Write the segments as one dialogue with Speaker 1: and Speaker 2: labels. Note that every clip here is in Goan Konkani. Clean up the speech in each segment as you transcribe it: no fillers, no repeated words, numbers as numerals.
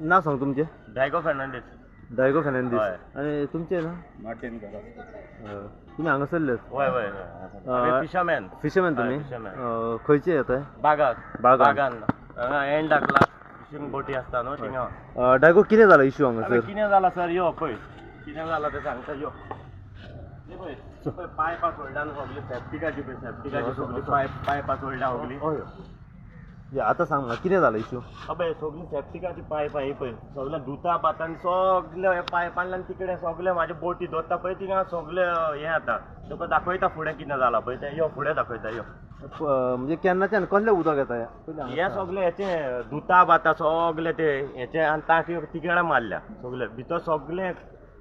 Speaker 1: ना सांग तुमचें?
Speaker 2: डायगो फेर्नांडीस.
Speaker 1: डायगो फेर्नांडीस. आनी तुमचें ना?
Speaker 2: मार्टीन गरास्कर.
Speaker 1: तुमी हांगासरले?
Speaker 2: हय हय. फिशरमॅन.
Speaker 1: फिशरमॅन तुमी? खंयचे येता?
Speaker 2: बागान. बागान हांगा एंडाक लास्ट फिशींग बोटी आसता न्हू थिंगा.
Speaker 1: डायगो कितें जाला इशू हांगासर?
Speaker 2: कितें जाला सर, यो पळय कितें जाला तें सांगता. यो पळय पळय पायपां सोडल्या न्हू सगळी सेप्टिकाची, पळय सेप्टिकाची सगळी पायपां सोडल्या सगळी.
Speaker 1: हय आतां सांग म्हाका कितें जाला इशू?
Speaker 2: अबे सगळी सेप्टिकाची पायपां ही पळय सगळे दुता बातान सगळे पायपांतल्यान तिकडे सगळे म्हाजे बोटी दोता पळय थिंगा सगळे हें जाता. तुका दाखयता फुडें कितें जाला पळय तें. यो फुडें दाखयता. यो
Speaker 1: म्हणजे केन्नाच्यान कसलें उदक येता
Speaker 2: हें सगळें हेचें दुता बाता सगळें तें हेचें आनी तांकी तिकडे मारल्या सगळें भितर सगळें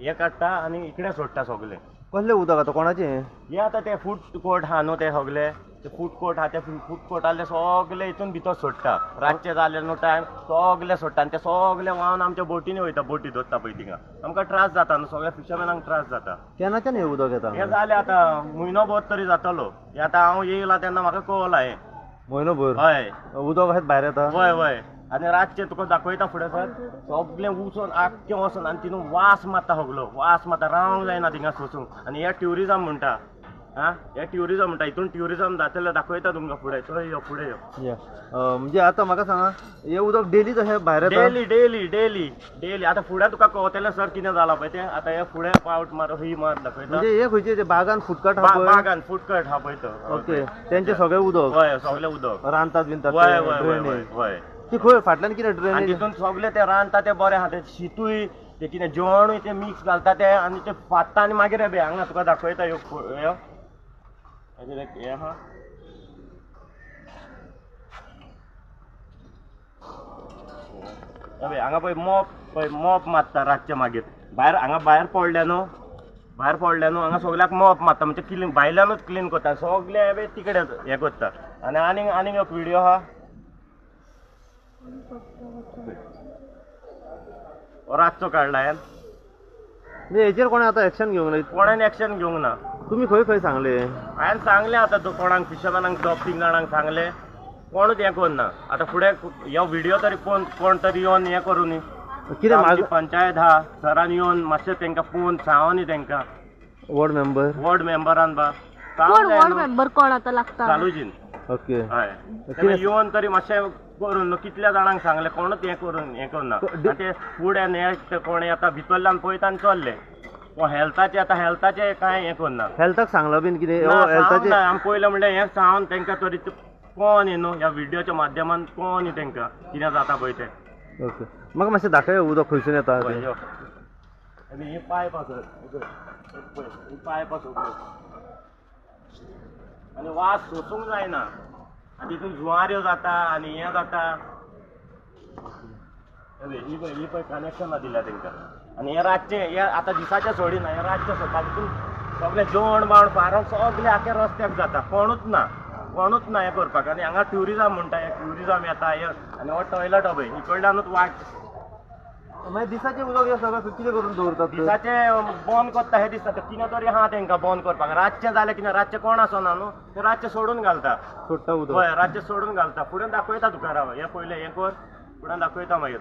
Speaker 2: हें काडटा आनी इकडे सोडटा सगळें.
Speaker 1: कसलें उदक आतां कोणाचें
Speaker 2: हें? आतां तें फूड कोर्ट आहा न्हू तें सगळें ते फूड कोर्ट आहा ते फूड कोर्टांतले सगळे हितून भितर सोडटा. रातचें जालें न्हू टायम सगळे सोडटा आनी ते सगळे व्हांवन आमच्या बोटींनी वयता. बोटी दोत्ता पळय थिंगा आमकां त्रास जाता न्हू, सगळ्या फिशरमॅनांक त्रास जाता.
Speaker 1: केन्नाच्यान हें उदक येता?
Speaker 2: हें जालें आतां म्हयनो भर तरी जातलो. हें आतां हांव येयला तेन्ना म्हाका कळ्ळां हें.
Speaker 1: म्हयनो भर?
Speaker 2: हय.
Speaker 1: उदक अशेंच भायर येता?
Speaker 2: हय हय. आनी रातचें तुका दाखयता फुडें सर सगळें वचून आख्खें वचून आनी तितून वास मारता सगळो वास मारता, रावंक जायना थिंगा सोसूंक. आनी हे ट्युरिजम म्हणटा, आं हे ट्युरिजम म्हणटा, हितून ट्युरिजम जातलें दाखयता तुमकां फुडें. चल यो फुडें यो.
Speaker 1: म्हणजे आतां म्हाका सांगा हें उदक डेली तशें भायर येता?
Speaker 2: Daily daily daily daily. आतां फुडें तुका कळतलें सर कितें जालां पळय तें. आतां हें फुडें पावट मार ही मार दाखयता.
Speaker 1: म्हणजे हें खंयचें बागान फुडकट आहा पळय?
Speaker 2: बागान फुडकट आहा पळय तो.
Speaker 1: ओके, तेंचें सगळें उदक?
Speaker 2: हय सगळें उदक
Speaker 1: रांदतात बिनतात.
Speaker 2: हय हय हय हय.
Speaker 1: ती खंय फाटल्यान कितें ड्रेनेज?
Speaker 2: तितून सगळें तें रांदता तें बरें आहा, तें शितूय तें कितें जेवणूय तें मिक्स घालता तें आनी तें फात्ता आनी मागीर हें हांगा तुका दाखयता. यो यो हें आहा अबे हांगा पळय मोप, पळय मोप मारता रातचें. मागीर भायर हांगा भायर पडलें न्हू, भायर पडलें न्हू हांगा सगळ्याक मोप मारता. म्हणजे क्लीन भायल्यानूच क्लीन करता सगळें तिकडे हें करता. आनी आनीक आनीक एक व्हिडियो आहा रातचो काडला ह्यान.
Speaker 1: म्हणजे हेचेर कोणें आतां एक्शन घेवंक ना?
Speaker 2: कोणें एक्शन घेवंक ना.
Speaker 1: तुमी खंय खंय सांगलें?
Speaker 2: हांवें सांगलें आतां कोणाक फिशरमॅनांक दोग तीग जाणांक सांगलें, कोणूच हें करना. आतां फुडें हो व्हिडियो तरी कोण कोण तरी येवन हें करूं न्ही.
Speaker 1: कितें
Speaker 2: पंचायत आहा सरान येवन मातशें तेंकां पळोवन सांगो न्ही तेंकां.
Speaker 1: Ward member?
Speaker 2: वॉर्ड मेंबरान बा.
Speaker 3: वॉर्ड मेंबर कोण आतां लागता?
Speaker 2: सालूजीन.
Speaker 1: ओके.
Speaker 2: हय येवन तरी मातशें करून कितल्या जाणांक सांगलें, कोणूच हें करून हें करना. ते फूड एन्ड हें कोण येता भितरल्यान पळयता आनी चल्ले. हेल्थाचें आतां हेल्थाचें कांय हें करना.
Speaker 1: हेल्थाक सांगलां बीन कितें?
Speaker 2: हेल्थाचें आमी पयलें म्हणल्यार हें सांगून तेंकां तरी कोण न्ही न्हू ह्या व्हिडियोच्या माध्यमान कोण न्ही तेंकां कितें जाता पळय तें.
Speaker 1: ओके, म्हाका मातशें दाखय उदक खंयसून येता तें.
Speaker 2: ही पायप आसा पळय, ही पायप आसा आनी वास सोसूंक जायना. आनी तितून जुवाऱ्यो जाता आनी हें जाता. ही पळय ही पळय कनेक्शनां दिल्या तेंकां. आनी हें रातचें हें आतां दिसाचें सोडिना, हें रातचें सोडटा. तितून सगळें जेवण बावण फारान सगळें आख्या रस्त्याक जाता. कोणूच ना, कोणूच ना हें करपाक. आनी हांगा ट्युरिजम म्हणटा, हें ट्युरिजम येता हें. आनी हो टॉयलट हो पळय इकडल्यानूच वाट.
Speaker 1: मागीर दिसाचें उदक हें सगळें कितें करून दवरतात?
Speaker 2: दिसाचें बंद करता हें दिसता कितें तरी आहा तेंकां बंद करपाक. रातचें जालें कितें रातचें कोण आसना न्हू तें रातचें सोडून घालता.
Speaker 1: सोडटा उदक?
Speaker 2: हय रातचें सोडून घालता. फुडें दाखयता तुका राव हें पयलें हें कर, फुडें दाखयता मागीर.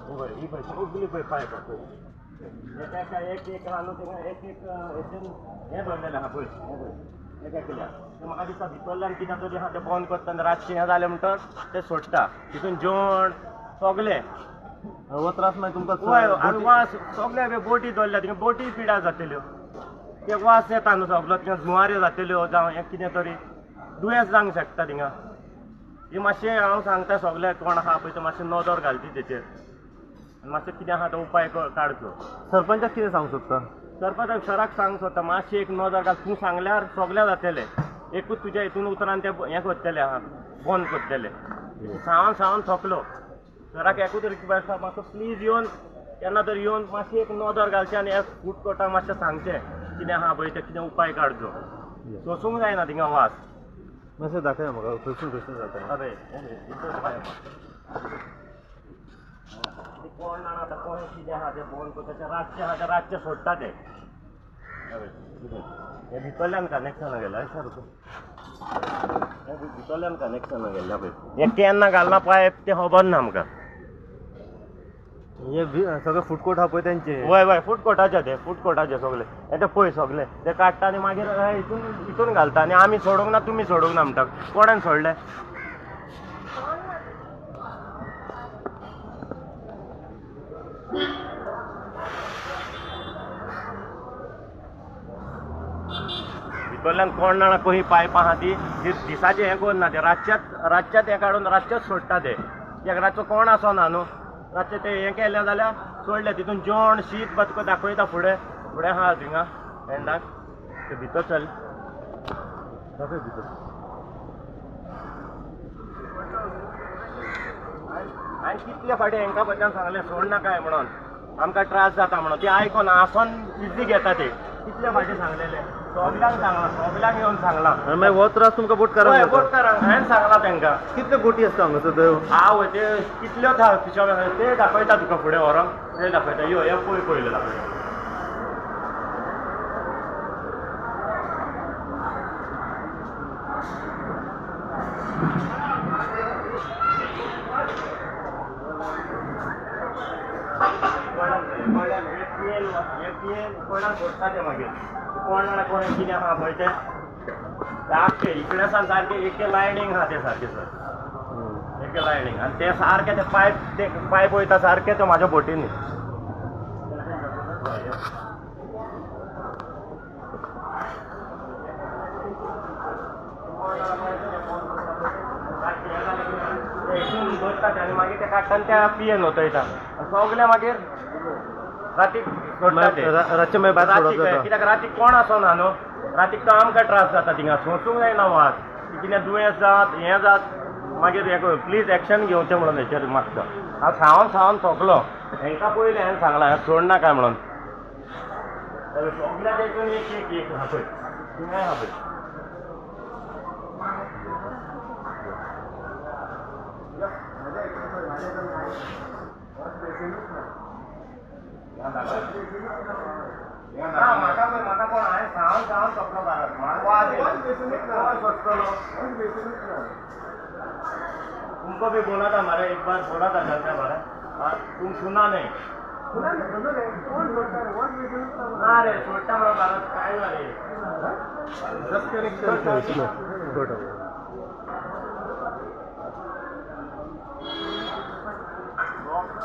Speaker 2: पळय ही पळय सगळी पळय पायप पळय एका एक एक आहा न्हू थिंगा एक एक हें दवरलेलें आहा पळय. हें पळय एक एकल्या तें म्हाका दिसता भितरल्यान कितें तरी आहा तें बंद करता आनी रातचें हें जालें म्हणटच तें सोडटा. तितून जेवण सगळें
Speaker 1: हो त्रास मागीर तुमकां?
Speaker 2: हय. आनी वास सगळे बोटी दवरल्या थिंगा बोटी पिड्यार जातल्यो. ते वास येता न्हू सगळो थिंगा जुवाऱ्यो जातल्यो जावं हें कितें तरी दुयेंस जावंक शकता थिंगा. ही मातशें हांव सांगता सगळें कोण आहा पळय तें मातशें नदर घालची तेचेर आनी मातशें कितें आहा तो उपाय काडचो.
Speaker 1: सरपंचाक कितें सांगूंक सोदता?
Speaker 2: सरपंचाक सराक सांगूंक सोदता मातशें एक नदर घाल. तूं सांगल्यार सगळें जातलें. एकूच तुज्या हितून उतरान तें हें करतलें आहा बंद करतलें. सांगून सांगून थकलो. सराक एकूच रिक्वेस्ट आहा मातसो प्लीज येवन केन्ना तरी येवन मातशें एक नदर घालचें आनी ह्या फूड कोर्टाक मातशें सांगचें कितें आहा पळय तें कितें उपाय काडचो. सोसूंक जायना थिंगा वास.
Speaker 1: मातशें दाखय म्हाका खंयसून खंयसून जाता.
Speaker 2: अरे कोण जाणा आतां कोण कितें आहा तें बंद करता. रातचें आहा तें रातचें सोडटा तें. हें भितरल्यान कनेक्शन गेलां सारको. भितरल्यान कनेक्शन गेल्ल्या पळय हें केन्ना घालना पायप तें खबर ना आमकां.
Speaker 1: हे सगळे फूड कोर्ट आहा पळय तेंचे.
Speaker 2: वय वय फूड कोर्टाचे ते फूड कोर्टाचे सगळे हे ते पळय सगळे ते काडटा आनी मागीर हितून हितून घालता आनी आमी सोडूंक ना तुमी सोडूंक ना म्हणटा. कोणान सोडले? भितरल्यान कोण जाणा खंय पायपां आहा ती दिसाचें हें करना ते रातच्याच हें काडून रातचेच सोडटा ते. कित्याक रातचो कोण आसना न्हू, रातचें ते हें केलें जाल्यार सोडलें तितून जेवण शीत बा तुका दाखयता फुडें फुडें आहा थिंगा एंडाक ते भितर चल दाखय भितर. हांवें कितले फावटी हेंकां बद्दल सांगलें सोड नाकाय म्हणून, आमकां त्रास जाता म्हणून. ती आयकोना आसोन इजी घेता ते. कितले फावटी सांगलेले सगल्यांक सांगलां, सगल्यांक येवन सांगलां.
Speaker 1: मागीर हो त्रास तुमकां बोटकारांक?
Speaker 2: बोटकारांक हांवें सांगलां तांकां.
Speaker 1: कितले बोटी आसता हांगासर तर?
Speaker 2: आवय ते कितल्यो ते दाखयता तुका फुडें व्हरोन ते दाखयता. यो हे पळय पयलें दाखयता. कोणाक सोडटा ते मागीर कोण जाणा कोण कितें आहा पळय तें सारकें इकडे सान सारकें एके लायनींग आहा तें सारकें सर, एके लायनींग आनी तें सारकें तें पायप ते पायप वयता सारकें तो म्हाज्या बोटींनी. दवरता ते आनी मागीर ते काडटा आनी त्या पियेन वतयता सगळें. मागीर रातीक सोडटा ते.
Speaker 1: रातचें मागीर भायर सोडप जाता
Speaker 2: कित्याक रातीक कोण आसना न्हू, रातीक तो आमकां त्रास जाता थिंगा सोंसूंक जायना वास, कितें दुयेंस जात हें जात. मागीर हें प्लीज एक्शन घेवचें म्हणून हेचेर मागता. हांव सावन सावन थकलो. हेंकां पयलें हांवें सांगलां हें सोडना काय म्हणून. सगळ्या तेतून एक एक एक आहा पळय थिंगाय आहा पळय. ना म्हाका पळय म्हाका कोण हांवें सावन सावन थकलो बारा. सोडटलो तुमको भी बोला था मारे, एक बार बोला था चलता मारे, तुम सुना नहीं ना रे. सोडटा म्हणून बारा काय मारे.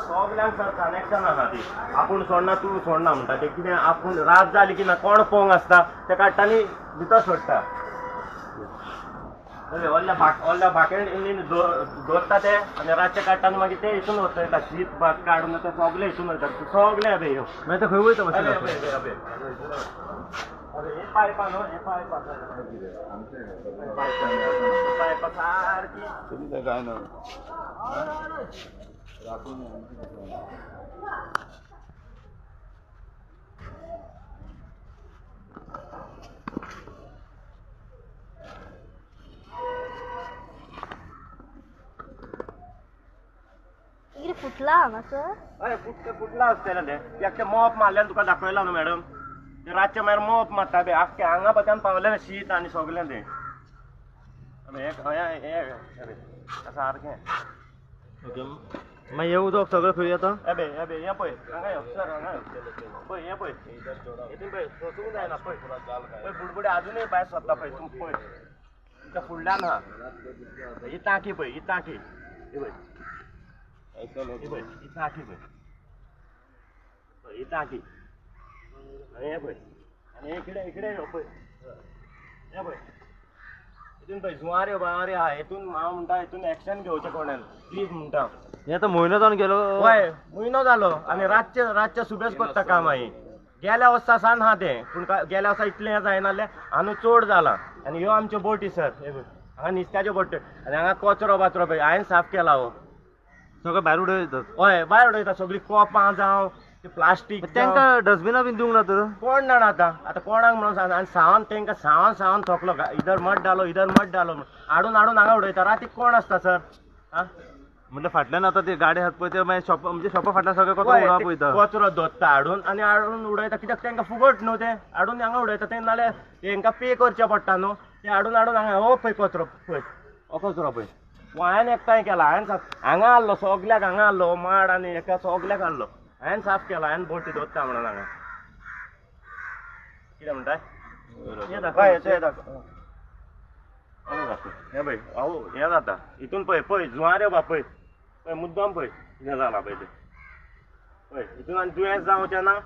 Speaker 2: सगल्यांक सर कनेक्शन आसा ती. आपूण सोडना तूं सोडना म्हणटा ते. कितें आपूण रात जाली की ना कोण पळोवंक आसता ते काडटा आनी भितर सोडटा. व्हडल्या बाकेन दवरता ते आनी रातचे काडटा आनी मागीर ते हितून वतयता शीत भात काडून ते सगळे हितून वयता सगळे. अबे ह्यो
Speaker 1: मागीर ते खंय वयता मातशें?
Speaker 2: अबे हे पायपां न्हू, हे पायपां पायपां सारकी
Speaker 4: काय ना
Speaker 3: कितें फुटला हांगासर?
Speaker 2: हय फुटला आसतलें तें. कित्याक तें मोप मारल्यान तुका दाखयलां न्हू मॅडम, तें रातचें मागीर मोप मारता बी आख्खें हांगा पत्यान पावलें शीत आनी सगळें तें. हें हें सारकें.
Speaker 1: ओके मागीर हें उदक सगळें खंय येता?
Speaker 2: अबे अबे हें पळय हांगा यो सर, हांगा यो पळय, हें पळय हितून पळय सोसूंक जायना पळय पळय बुडबुडे आजुनूय भायर सरता पळय. तूं पळय त्या फुडल्यान आहा ही टांकी पळय, ही टांकी ही पळय, ही पळय, ही टांकी पळय, ही टांकी आनी हें पळय आनी इकडे इकडे यो पळय, हें पळय हितून पळय जुवाऱ्यो बावाऱ्यो आहा. हितून हांव म्हणटा हितून एक्शन घेवचें कोणेन प्लीज म्हणटा.
Speaker 1: हें आतां म्हयनो जावन गेलो.
Speaker 2: हय म्हयनो जालो आनी रातचे रातचे सुबेज करता काम. ही गेल्या वर्सा सान आहा तें, पूण गेल्या वर्सा इतलें हें जायनासलें, आनी चड जालां. आनी ह्यो आमच्यो बोटी सर, हे पळय हांगा नुस्त्याच्यो बोटी आनी हांगा कचरो बाचरो पळय हांवें साफ केला हो.
Speaker 1: सगळें भायर उडयतात.
Speaker 2: हय भायर उडयता सगळीं कोपां जावं प्लास्टीक.
Speaker 1: तांकां डस्टबिना बीन दिवंक ना तर?
Speaker 2: कोण जाणा आतां, आतां कोणाक म्हणून सांग. आनी सावन तांकां सावन सावन थकलो. इधर मत डालो इधर मत डालो हाडून हाडून हांगा उडयता. रातीक कोण आसता सर? आं
Speaker 1: म्हटल्यार फाटल्यान आतां ते गाडी आहात पळय ते मागीर शॉप म्हणजे शॉपा फाटल्यान सगळें कचरो उडोवप वयता.
Speaker 2: कचरो दोत्ता हाडून आनी हाडून उडयता. कित्याक तांकां फुगट न्हू तें हाडून हांगा उडयता ते, नाल्यार हेंकां पे करचें पडटा न्हू. ते हाडून हाडून हांगा हो पळय कचरो पळय, हो कचरो पळय. हांवें एकठांय केला, हांवें साफ हांगा हाडलो सगल्याक, हांगा हाडलो माड आनी एका सगल्याक हाडलो, हांवें साफ केला, हांवें बोटी दवरता म्हणून हांगा. कितें म्हणटाय? हें दाखय, हें दाखय, हें पळय, हांव हें जाता हितून पळय, पळय जुवार येवपा पळय, पळय मुद्दम पळय कितें जालां पळय तें पळय. हितून आनी दुयेंस जावचें ना.